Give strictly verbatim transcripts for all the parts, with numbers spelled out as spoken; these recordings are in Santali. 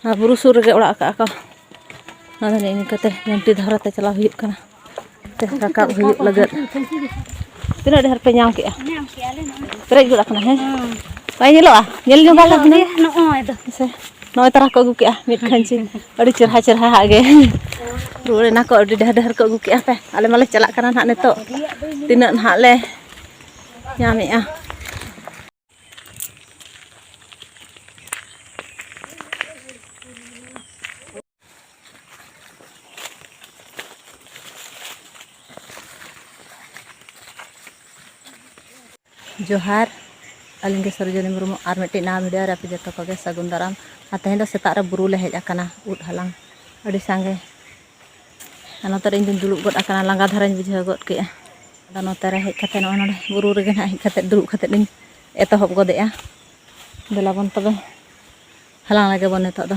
ᱱᱚᱣᱟ ᱵᱩᱨᱩ ᱥᱩᱨ ᱨᱮᱜᱮ ᱚᱲᱟᱜ ᱟᱠᱟᱫ ᱠᱚ᱾ ᱚᱱᱟ ᱫᱚ ᱱᱤᱝᱠᱟᱹᱛᱮ ᱡᱟᱱᱴᱤ ᱫᱷᱟᱨᱟ ᱛᱮ ᱪᱟᱞᱟᱣ ᱦᱩᱭᱩᱜ ᱠᱟᱱᱟ᱾ ᱛᱮ ᱨᱟᱠᱟᱵ ᱦᱩᱭᱩᱜ ᱞᱟᱹᱜᱤᱫ᱾ ᱛᱤᱱᱟᱹᱜ ᱰᱷᱮᱨ ᱯᱮ ᱧᱟᱢ ᱠᱮᱜᱼᱟ? ᱧᱟᱢ ᱠᱮᱜᱼᱟ ᱞᱮ ᱱᱚᱜᱼᱚᱭ᱾ ᱯᱮᱨᱮᱡ ᱜᱚᱫ ᱟᱠᱟᱱᱟ, ᱦᱮᱸ? ᱦᱮᱸ᱾ ᱵᱟᱭ ᱧᱮᱞᱚᱜᱼᱟ? ᱧᱮᱞ ᱧᱚᱜ ᱵᱟᱭ ᱧᱮᱞᱚᱜ ᱞᱟᱜᱟᱜ ᱠᱟᱱᱟ? ᱜᱮᱭᱟ, ᱱᱚᱜᱼᱚᱭ ᱫᱚ᱾ ᱦᱮᱸ ᱥᱮ? ᱱᱚᱜᱼᱚᱭ ᱛᱟᱨᱟ ᱠᱚ ᱟᱹᱜᱩ ᱠᱮᱜᱼᱟ, ᱢᱤᱫ ᱠᱷᱟᱹᱧᱪᱤ᱾ ᱟᱹᱰᱤ ᱪᱮᱨᱦᱟ ᱪᱮᱨᱦᱟ ᱦᱟᱜ ᱜᱮ᱾ ᱨᱩᱣᱟᱹᱲ ᱮᱱᱟ ᱠᱚ, ᱟᱹᱰᱤ ᱰᱷᱮᱨ ᱰᱷᱮᱨ ᱠᱚ ᱟᱹᱜᱩ ᱠᱮᱜᱼᱟ᱾ ᱯᱮ, ᱟᱞᱮ ᱢᱟᱞᱮ ᱪᱟᱞᱟᱜ ᱠᱟᱱᱟ ᱱᱟᱦᱟᱜ ᱱᱤᱛᱚᱜ᱾ ᱛᱤᱱᱟᱹᱜ ᱱᱟᱦᱟᱜ ᱞᱮ ᱧᱟᱢᱮᱜᱼᱟ᱾ ᱡᱚᱦᱟᱨ, ᱟᱹᱞᱤᱧ ᱜᱮ ᱥᱚᱨᱳᱡᱤᱱᱤ ᱢᱩᱨᱢᱩ, ᱟᱨ ᱢᱤᱫᱴᱤᱡ ᱱᱟᱣᱟ video ᱨᱮ ᱟᱯᱮ ᱡᱚᱛᱚ ᱠᱚᱜᱮ ᱥᱟᱹᱜᱩᱱ ᱫᱟᱨᱟᱢ᱾ ᱟᱨ ᱛᱮᱦᱮᱧ ᱫᱚ ᱥᱮᱛᱟᱜ ᱨᱮ ᱵᱩᱨᱩ ᱞᱮ ᱦᱮᱡ ᱟᱠᱟᱱᱟ, ᱩᱫ ᱦᱟᱞᱟᱝ ᱟᱹᱰᱤ ᱥᱟᱸᱜᱮ᱾ ᱟᱨ ᱱᱚᱛᱮ ᱨᱮ ᱤᱧ ᱫᱩᱧ ᱫᱩᱲᱩᱵ ᱜᱚᱫ ᱟᱠᱟᱱᱟ, ᱞᱟᱸᱜᱟ ᱫᱷᱟᱨᱟᱧ ᱵᱩᱡᱷᱟᱹᱣ ᱜᱚᱫ ᱠᱮᱜᱼᱟ᱾ ᱟᱫᱚ ᱱᱚᱛᱮ ᱨᱮ ᱦᱮᱡ ᱠᱟᱛᱮ, ᱱᱚᱜᱼᱚᱭ ᱱᱚᱰᱮ ᱵᱩᱨᱩ ᱨᱮᱜᱮ ᱱᱟᱦᱟᱜ ᱦᱮᱡ ᱠᱟᱛᱮ ᱫᱩᱲᱩᱵ ᱠᱟᱛᱮ ᱞᱤᱧ ᱮᱛᱚᱦᱚᱵ ᱜᱚᱫᱮᱜᱼᱟ᱾ ᱫᱮᱞᱟ ᱵᱚᱱ ᱛᱚᱵᱮ, ᱦᱟᱞᱟᱝ ᱞᱮᱜᱮ ᱵᱚᱱ ᱱᱤᱛᱚᱜ ᱫᱚ᱾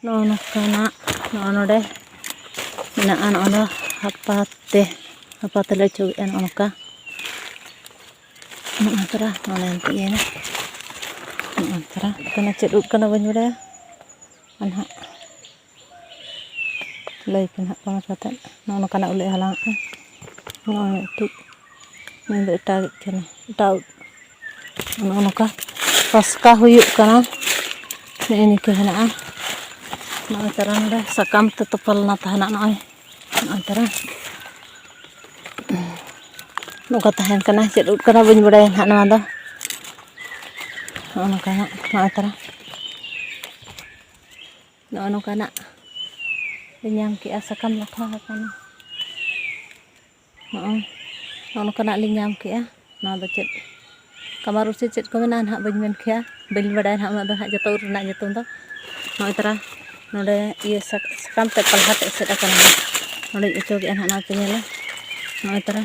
ᱱᱚᱜᱼᱚ ᱱᱚᱝᱠᱟᱱᱟᱜ, ᱱᱚᱜᱼᱚ ᱱᱚᱰᱮ ᱢᱮᱱᱟᱜᱼᱟ᱾ ᱱᱚᱜᱼᱚ ᱱᱚᱣᱟ ᱦᱟᱯᱟ ᱛᱮ, ᱦᱟᱯᱟ ᱛᱮᱞᱮ ᱚᱪᱚᱜᱮᱜᱼᱟ᱾ ᱱᱚᱜᱼᱚ ᱱᱚᱝᱠᱟ, ᱱᱚᱜᱼᱚ ᱛᱚᱨᱟ, ᱱᱚᱰᱮ ᱤᱭᱟᱹᱭᱮᱱᱟ᱾ ᱱᱚᱜᱼᱚ ᱛᱚᱨᱟ ᱠᱟᱱᱟ, ᱪᱮᱫ ᱩᱫ ᱠᱟᱱᱟ ᱵᱟᱹᱧ ᱵᱟᱲᱟᱭᱟ᱾ ᱟᱨ ᱱᱟᱦᱟᱜ ᱞᱟᱹᱭ ᱯᱮ ᱱᱟᱦᱟᱜ comment ᱠᱟᱛᱮ᱾ ᱱᱚᱜᱼᱚ ᱱᱚᱝᱠᱟᱱᱟᱜ ᱩᱞ ᱞᱮ ᱦᱟᱞᱟᱝ ᱟᱜᱼᱟ᱾ ᱱᱚᱜᱼᱚᱭ ᱢᱤᱫᱴᱤᱡ, ᱱᱤᱭᱟᱹ ᱫᱚ ᱮᱴᱟᱜᱤᱡ ᱠᱟᱱᱟ, ᱮᱴᱟᱜ ᱩᱫ᱾ ᱱᱚᱜᱼᱚ ᱱᱚᱝᱠᱟ ᱯᱟᱥᱠᱟ ᱦᱩᱭᱩᱜ ᱠᱟᱱᱟ᱾ ᱱᱮᱜᱼᱮ ᱱᱤᱝᱠᱟᱹ ᱦᱮᱱᱟᱜᱼᱟ᱾ ᱱᱚᱜᱼᱚᱭ ᱛᱟᱨᱟ ᱱᱚᱰᱮ ᱥᱟᱠᱟᱢ ᱛᱮ ᱛᱚᱯᱟ ᱞᱮᱱᱟ ᱛᱟᱦᱮᱱᱟ᱾ ᱱᱚᱜᱼᱚᱭ, ᱱᱚᱜᱼᱚᱭ ᱛᱟᱨᱟ ᱱᱚᱝᱠᱟ ᱛᱟᱦᱮᱱ ᱠᱟᱱᱟ᱾ ᱪᱮᱫ ᱩᱫ ᱠᱟᱱᱟ ᱵᱟᱹᱧ ᱵᱟᱲᱟᱭᱟ ᱱᱟᱦᱟᱜ ᱱᱚᱣᱟ ᱫᱚ᱾ ᱱᱚᱜᱼᱚ ᱱᱚᱝᱠᱟ ᱱᱟᱜ, ᱱᱚᱜᱼᱚᱭ ᱛᱟᱨᱟ᱾ ᱱᱚᱜᱼᱚ ᱱᱚᱝᱠᱟᱱᱟᱜ ᱞᱮ ᱧᱟᱢ ᱠᱮᱜᱼᱟ, ᱥᱟᱠᱟᱢ ᱞᱟᱴᱷᱟ ᱟᱠᱟᱱᱟ᱾ ᱱᱚᱜᱼᱚᱭ, ᱱᱚᱜᱼᱚ ᱱᱚᱝᱠᱟᱱᱟᱜ ᱞᱤᱧ ᱧᱟᱢ ᱠᱮᱜᱼᱟ᱾ ᱱᱚᱣᱟ ᱫᱚ ᱪᱮᱫ ᱠᱟᱢᱟᱨ ᱩᱫ ᱥᱮ ᱪᱮᱫ ᱠᱚ ᱢᱮᱱᱟ ᱱᱟᱦᱟᱜ, ᱵᱟᱹᱧ ᱢᱮᱱ ᱠᱮᱭᱟ, ᱵᱟᱹᱧ ᱵᱟᱰᱟᱭᱟ ᱱᱟᱦᱟᱜ ᱩᱱᱟᱹᱜ ᱫᱚ ᱱᱟᱦᱟᱜ ᱡᱚᱛᱚ ᱩᱫ ᱨᱮᱱᱟᱜ ᱧᱩᱛᱩᱢ ᱫᱚ᱾ ᱱᱚᱜᱼᱚᱭ ᱛᱟᱨᱟ ᱱᱚᱰᱮ ᱤᱭᱟᱹ ᱥᱟᱠ-, ᱥᱟᱠᱟᱢ ᱛᱮ ᱯᱟᱞᱦᱟ ᱛᱮ ᱮᱥᱮᱫ ᱟᱠᱟᱱᱟ ᱱᱟᱦᱟᱜ᱾ ᱱᱚᱰᱮᱧ ᱚᱪᱚᱜᱮᱜᱼᱟ ᱱᱟᱦᱟᱜ, ᱱᱚᱣᱟ ᱯᱮ ᱧᱮᱞᱟ᱾ ᱱᱚᱜᱼᱚᱭ ᱛᱟᱨᱟ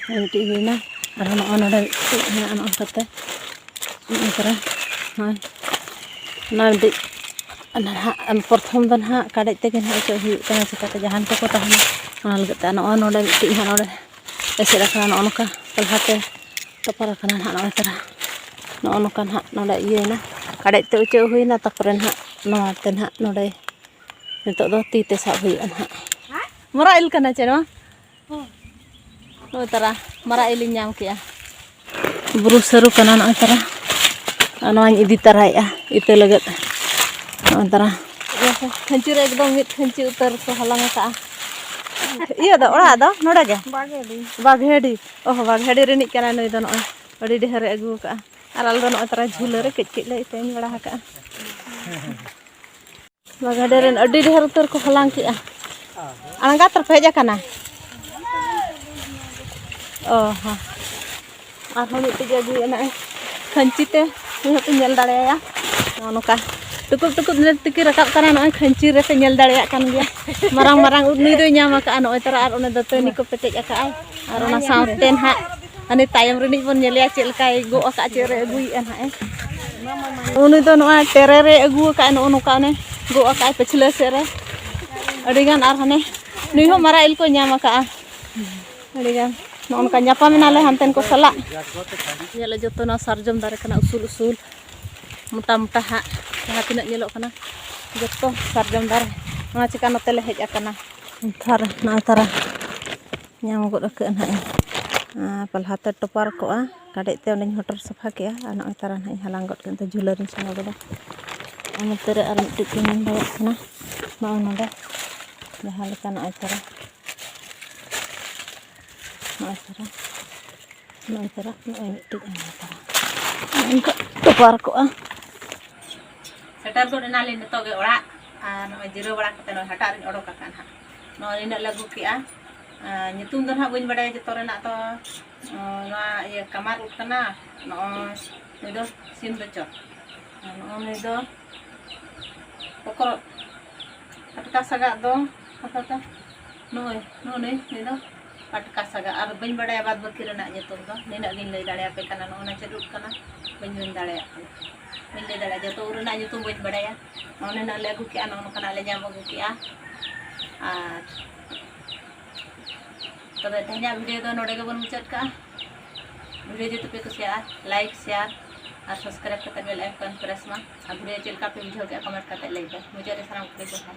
ᱢᱤᱫᱴᱤᱡ ᱦᱩᱭᱱᱟ, ᱟᱨᱦᱚᱸ ᱱᱚᱜᱼᱚᱭ ᱱᱚᱰᱮ ᱢᱤᱫᱴᱤᱡ ᱢᱮᱱᱟᱜᱼᱟ᱾ ᱱᱚᱜᱼᱚ ᱱᱚᱝᱠᱟᱛᱮ ᱱᱚᱜᱼᱚᱭ ᱛᱟᱨᱟ, ᱱᱚᱜᱼᱚᱭ ᱱᱚᱣᱟ ᱢᱤᱫᱴᱤᱡ ᱱᱟᱦᱟᱜ ᱯᱨᱚᱛᱷᱚᱢ ᱫᱚ ᱱᱟᱦᱟᱜ ᱠᱟᱰᱮᱡ ᱛᱮᱜᱮ ᱱᱟᱦᱟᱜ ᱚᱪᱚᱜ ᱦᱩᱭᱩᱜ ᱠᱟᱱᱟ, ᱪᱤᱠᱟᱹᱛᱮ ᱡᱟᱦᱟᱱ ᱠᱚᱠᱚ ᱛᱟᱦᱮᱱᱟ ᱚᱱᱟ ᱞᱟᱹᱜᱤᱫ ᱛᱮ᱾ ᱱᱚᱜᱼᱚᱭ ᱱᱚᱰᱮ ᱢᱤᱫᱴᱤᱡ ᱱᱟᱦᱟᱜ ᱱᱚᱰᱮ ᱮᱥᱮᱫ ᱟᱠᱟᱱᱟ, ᱱᱚᱜᱼᱚ ᱱᱚᱝᱠᱟ ᱯᱟᱞᱦᱟ ᱛᱮ ᱛᱚᱯᱟᱨ ᱟᱠᱟᱱᱟ ᱱᱟᱦᱟᱜ ᱱᱚᱜᱼᱚᱭ ᱛᱟᱨᱟ᱾ ᱱᱚᱜᱼᱚ ᱱᱚᱝᱠᱟ ᱱᱟᱦᱟᱜ ᱱᱚᱰᱮ ᱤᱭᱟᱹᱭᱮᱱᱟ, ᱠᱟᱰᱮᱡ ᱛᱮ ᱚᱪᱚᱜ ᱦᱩᱭᱱᱟ, ᱛᱟᱨᱯᱚᱨᱮ ᱱᱟᱦᱟᱜ ᱱᱚᱣᱟ ᱛᱮ ᱱᱟᱦᱟᱜ ᱱᱚᱰᱮ ᱱᱤᱛᱚᱜ ᱫᱚ ᱛᱤ ᱛᱮ ᱥᱟᱵ ᱦᱩᱭᱩᱜᱼᱟ ᱱᱟᱦᱟᱜ᱾ ᱢᱟᱨᱟᱜ ᱤᱞ ᱠᱟᱱᱟ ᱪᱮ ᱱᱚᱣᱟ? ᱱᱚᱜᱼᱚᱭ ᱛᱟᱨᱟ, ᱢᱟᱨᱟᱜ ᱤᱞᱤᱧ ᱧᱟᱢ ᱠᱮᱜᱼᱟ᱾ ᱵᱩᱨᱩ ᱥᱟᱹᱨᱩ ᱠᱟᱱᱟ ᱱᱚᱜᱼᱚᱭ ᱛᱟᱨᱟ᱾ ᱟᱨ ᱱᱚᱣᱟᱧ ᱤᱫᱤ ᱛᱟᱨᱟᱭᱮᱜᱼᱟ ᱤᱛᱟᱹ ᱞᱟᱹᱜᱤᱫ᱾ ᱱᱚᱜᱼᱚᱭ ᱛᱟᱨᱟ᱾ ᱠᱷᱟᱹᱧᱪᱤ ᱨᱮ ᱮᱠᱫᱚᱢ ᱢᱤᱫ ᱠᱷᱟᱹᱧᱪᱤ ᱩᱛᱟᱹᱨ ᱠᱚ ᱦᱟᱞᱟᱝ ᱟᱠᱟᱜᱼᱟ᱾ ᱤᱭᱟᱹ ᱫᱚ ᱚᱲᱟᱜ ᱫᱚ ᱱᱚᱰᱮ ᱜᱮ? ᱵᱟᱜᱷᱮᱰᱤ᱾ ᱚ, ᱵᱟᱜᱷᱮᱰᱤ ᱨᱤᱱᱤᱡ ᱠᱟᱱᱟᱭ ᱱᱩᱭ ᱫᱚ᱾ ᱱᱚᱜᱼᱚᱭ ᱟᱹᱰᱤ ᱰᱷᱮᱨ ᱮ ᱟᱹᱜᱩ ᱟᱠᱟᱜᱼᱟ᱾ ᱟᱨ ᱟᱞᱮ ᱫᱚ ᱱᱚᱜᱼᱚᱭ ᱛᱟᱨᱟ ᱡᱷᱩᱞᱟᱹ ᱨᱮ ᱠᱟᱹᱡ ᱠᱟᱹᱡ ᱞᱮ ᱤᱛᱟᱹᱧ ᱵᱟᱲᱟ ᱟᱠᱟᱜᱼᱟ᱾ ᱵᱟᱜᱷᱮᱰᱤ ᱨᱮᱱ ᱟᱹᱰᱤ ᱰᱷᱮᱨ ᱩᱛᱟᱹᱨ ᱠᱚ ᱦᱟᱞᱟᱝ ᱠᱮᱜᱼᱟ᱾ ᱟᱬᱜᱟᱛ ᱨᱮᱯᱮ ᱦᱮᱡ ᱟᱠᱟᱱᱟ? ᱚ ᱦᱚᱸ᱾ ᱟᱨᱦᱚᱸ ᱢᱤᱫᱴᱤᱡ ᱟᱹᱜᱩᱭᱮᱫᱼᱟ ᱱᱚᱜᱼᱚᱭ ᱠᱷᱟᱹᱧᱪᱤ ᱛᱮ, ᱱᱩᱭ ᱦᱚᱸᱯᱮ ᱧᱮᱞ ᱫᱟᱲᱮᱭᱟᱭᱟ᱾ ᱱᱚᱜᱼᱚ ᱱᱚᱝᱠᱟ ᱴᱩᱠᱩᱡ ᱴᱩᱠᱩᱡ ᱱᱤᱛ ᱛᱤᱠᱤ ᱨᱟᱠᱟᱵ ᱠᱟᱱᱟ, ᱱᱚᱜᱼᱚᱭ ᱠᱷᱟᱹᱧᱪᱤ ᱨᱮᱯᱮ ᱧᱮᱞ ᱫᱟᱲᱮᱭᱟᱜ ᱠᱟᱱ ᱜᱮᱭᱟ᱾ ᱢᱟᱨᱟᱝ ᱢᱟᱨᱟᱝ ᱩᱫ ᱱᱩᱭ ᱫᱚᱭ ᱧᱟᱢ ᱟᱠᱟᱫᱼᱟ, ᱱᱚᱜᱼᱚᱭ ᱛᱟᱨᱟ ᱟᱨ ᱚᱱᱮ ᱫᱟᱹᱛᱟᱹᱱᱤ ᱠᱚ ᱯᱮᱴᱮᱡ ᱟᱠᱟᱫᱼᱟᱭ᱾ ᱟᱨ ᱚᱱᱟ ᱥᱟᱶᱛᱮ ᱱᱟᱦᱟᱜ ᱦᱟᱱᱮ ᱛᱟᱭᱚᱢ ᱨᱤᱱᱤᱡ ᱵᱚᱱ ᱧᱮᱞᱮᱭᱟ ᱪᱮᱫ ᱞᱮᱠᱟᱭ ᱜᱚᱜ ᱟᱠᱟᱫᱼᱟ, ᱪᱮᱫ ᱨᱮ ᱟᱹᱜᱩᱭᱮᱫᱼᱟ ᱱᱟᱦᱟᱜ ᱮ᱾ ᱩᱱᱤ ᱫᱚ ᱱᱚᱣᱟ ᱴᱮᱨᱮ ᱨᱮ ᱟᱹᱜᱩ ᱟᱠᱟᱫᱼᱟᱭ, ᱱᱚᱜᱼᱚ ᱱᱚᱝᱠᱟ ᱚᱱᱮ ᱜᱚᱜ ᱟᱠᱟᱫᱼᱟᱭ ᱯᱟᱹᱪᱷᱞᱟᱹ ᱥᱮᱫ ᱨᱮ ᱟᱹᱰᱤᱜᱟᱱ᱾ ᱟᱨ ᱦᱟᱱᱮ ᱱᱩᱭ ᱦᱚᱸ ᱢᱟᱨᱟᱜ ᱤᱞ ᱠᱚ ᱧᱟᱢ ᱟᱠᱟᱫᱼᱟ ᱟᱹᱰᱤᱜᱟᱱ᱾ ᱱᱚᱜᱼᱚ ᱱᱚᱝᱠᱟ ᱧᱟᱯᱟᱢ ᱮᱱᱟᱞᱮ ᱦᱟᱱᱛᱮᱱ ᱠᱚ ᱥᱟᱞᱟᱜ᱾ ᱧᱮᱞ ᱡᱚᱛᱚ ᱱᱚᱣᱟ ᱥᱟᱨᱡᱚᱢ ᱫᱟᱨᱮ ᱠᱟᱱᱟ, ᱩᱥᱩᱞ ᱩᱥᱩᱞ, ᱢᱚᱴᱟ ᱢᱚᱴᱟ ᱦᱟᱸᱜ, ᱡᱟᱦᱟᱸ ᱛᱤᱱᱟᱹᱜ ᱧᱮᱞᱚᱜ ᱠᱟᱱᱟ ᱡᱚᱛᱚ ᱥᱟᱨᱡᱚᱢ ᱫᱟᱨᱮ᱾ ᱚᱱᱟ ᱪᱤᱠᱟ ᱱᱚᱛᱮ ᱞᱮ ᱦᱮᱡ ᱟᱠᱟᱱᱟ᱾ ᱛᱷᱟᱨ, ᱱᱚᱜᱼᱚᱭ ᱛᱟᱨᱟ ᱧᱟᱢ ᱜᱚᱫ ᱟᱠᱟᱫ ᱱᱟᱦᱟᱜ ᱤᱧ᱾ ᱟᱨ ᱯᱟᱞᱦᱟ ᱛᱮ ᱴᱚᱯᱟᱨ ᱠᱚᱜᱼᱟ, ᱠᱟᱰᱮᱡ ᱛᱮ ᱚᱸᱰᱮᱧ ᱦᱚᱴᱚᱨ ᱥᱟᱯᱷᱟ ᱠᱮᱜᱼᱟ᱾ ᱟᱨ ᱱᱚᱜᱼᱚᱭ ᱛᱟᱨᱟ ᱱᱟᱦᱟᱜ ᱤᱧ ᱦᱟᱞᱟᱝ ᱜᱚᱫ ᱠᱮᱫ ᱛᱮ ᱡᱷᱩᱞᱟᱹ ᱨᱤᱧ ᱥᱟᱸᱵᱟᱣ ᱠᱮᱫᱟ᱾ ᱟᱨ ᱱᱚᱛᱮ ᱨᱮ ᱟᱨ ᱢᱤᱫᱴᱤᱡ ᱠᱚ ᱧᱟᱢ ᱫᱟᱲᱮᱭᱟᱜ ᱠᱟᱱᱟ, ᱱᱚᱜᱼᱚᱭ ᱱᱚᱰᱮ ᱡᱟᱦᱟᱸ ᱞᱮᱠᱟ ᱱᱚᱜᱼᱚᱭ ᱛᱟᱨᱟ, ᱱᱚᱜᱼᱚᱭ ᱛᱟᱨᱟ, ᱱᱚᱜᱼᱚᱭ ᱛᱟᱨᱟ, ᱱᱚᱜᱼᱚᱭ ᱢᱤᱫᱴᱤᱡ, ᱱᱚᱜᱼᱚᱭ ᱛᱟᱨᱟ᱾ ᱱᱚᱜᱼᱚᱭ ᱱᱚᱝᱠᱟ ᱴᱚᱯᱟᱨ ᱠᱚᱜᱼᱟ᱾ ᱥᱮᱴᱮᱨ ᱜᱚᱫ ᱮᱱᱟᱞᱤᱧ ᱱᱤᱛᱚᱜ ᱜᱮ ᱚᱲᱟᱜ, ᱟᱨ ᱱᱚᱜᱼᱚᱭ ᱡᱤᱨᱟᱹᱣ ᱵᱟᱲᱟ ᱠᱟᱛᱮ ᱱᱚᱜᱼᱚᱭ ᱦᱟᱴᱟᱜ ᱨᱤᱧ ᱚᱰᱚᱠ ᱟᱠᱟᱫ ᱱᱟᱦᱟᱜ᱾ ᱱᱚᱜᱼᱚᱭ ᱱᱤᱱᱟᱹᱜ ᱞᱮ ᱟᱹᱜᱩ ᱠᱮᱜᱼᱟ᱾ ᱟᱨ ᱧᱩᱛᱩᱢ ᱫᱚ ᱱᱟᱦᱟᱜ ᱵᱟᱹᱧ ᱵᱟᱰᱟᱭᱟ ᱡᱚᱛᱚ ᱨᱮᱱᱟᱜ ᱫᱚ᱾ ᱱᱚᱣᱟ ᱤᱭᱟᱹ ᱠᱟᱢᱟᱨ ᱩᱫ ᱠᱟᱱᱟ, ᱱᱚᱜᱼᱚᱭ ᱱᱩᱭ ᱫᱚ ᱥᱤᱢ ᱫᱚᱪᱚ, ᱟᱨ ᱱᱚᱜᱼᱚᱭ ᱱᱩᱭ ᱫᱚ ᱯᱚᱠᱚᱨᱚᱜ ᱯᱟᱴᱠᱟ ᱥᱟᱜᱟᱜ ᱫᱚ ᱦᱟᱛᱟᱣ ᱛᱟ᱾ ᱱᱩᱭ, ᱱᱩᱭ, ᱱᱩᱭ ᱫᱚ ᱯᱟᱴᱠᱟ ᱥᱟᱜᱟᱜ᱾ ᱟᱨ ᱵᱟᱹᱧ ᱵᱟᱰᱟᱭᱟ ᱵᱟᱫ ᱵᱟᱹᱠᱤ ᱨᱮᱱᱟᱜ ᱧᱩᱛᱩᱢ ᱫᱚ᱾ ᱱᱤᱱᱟᱹᱜ ᱜᱤᱧ ᱞᱟᱹᱭ ᱫᱟᱲᱮᱭᱟᱯᱮ ᱠᱟᱱᱟ᱾ ᱱᱚᱜᱼᱚ ᱱᱟ ᱪᱮᱫ ᱩᱫ ᱠᱟᱱᱟ, ᱵᱟᱹᱧ ᱢᱮᱱ ᱫᱟᱲᱮᱭᱟᱜ ᱠᱟᱱᱟ᱾ ᱵᱟᱹᱧ ᱞᱟᱹᱭ ᱫᱟᱲᱮᱭᱟᱜᱼᱟ, ᱡᱚᱛᱚ ᱩᱨ ᱨᱮᱱᱟᱜ ᱧᱩᱛᱩᱢ ᱵᱟᱹᱧ ᱵᱟᱲᱟᱭᱟ᱾ ᱱᱚᱜᱼᱚ ᱱᱤᱱᱟᱹᱜ ᱞᱮ ᱟᱹᱜᱩ ᱠᱮᱜᱼᱟ, ᱱᱚᱜᱼᱚ ᱱᱚᱝᱠᱟᱱᱟᱜ ᱞᱮ ᱧᱟᱢ ᱟᱹᱜᱩ ᱠᱮᱜᱼᱟ᱾ ᱟᱨ ᱛᱚᱵᱮ ᱛᱮᱦᱮᱧᱟᱜ video ᱫᱚ ᱱᱚᱰᱮ ᱜᱮᱵᱚᱱ ᱢᱩᱪᱟᱹᱫ ᱠᱟᱜᱼᱟ᱾ Video ᱡᱩᱫᱤ ᱯᱮ ᱠᱩᱥᱤᱭᱟᱜᱼᱟ, like, share ᱟᱨ subscribe ᱠᱟᱛᱮ bell icon press ᱢᱟ᱾ ᱟᱨ video ᱪᱮᱫ ᱞᱮᱠᱟ ᱯᱮ ᱵᱩᱡᱷᱟᱹᱣ ᱠᱮᱜᱼᱟ comment ᱠᱟᱛᱮ ᱞᱟᱹᱭ ᱯᱮ᱾ ᱢᱩᱪᱟᱹᱫ ᱨᱮ ᱥᱟᱱᱟᱢ ᱠᱚᱜᱮ ᱡᱚᱦᱟᱨ᱾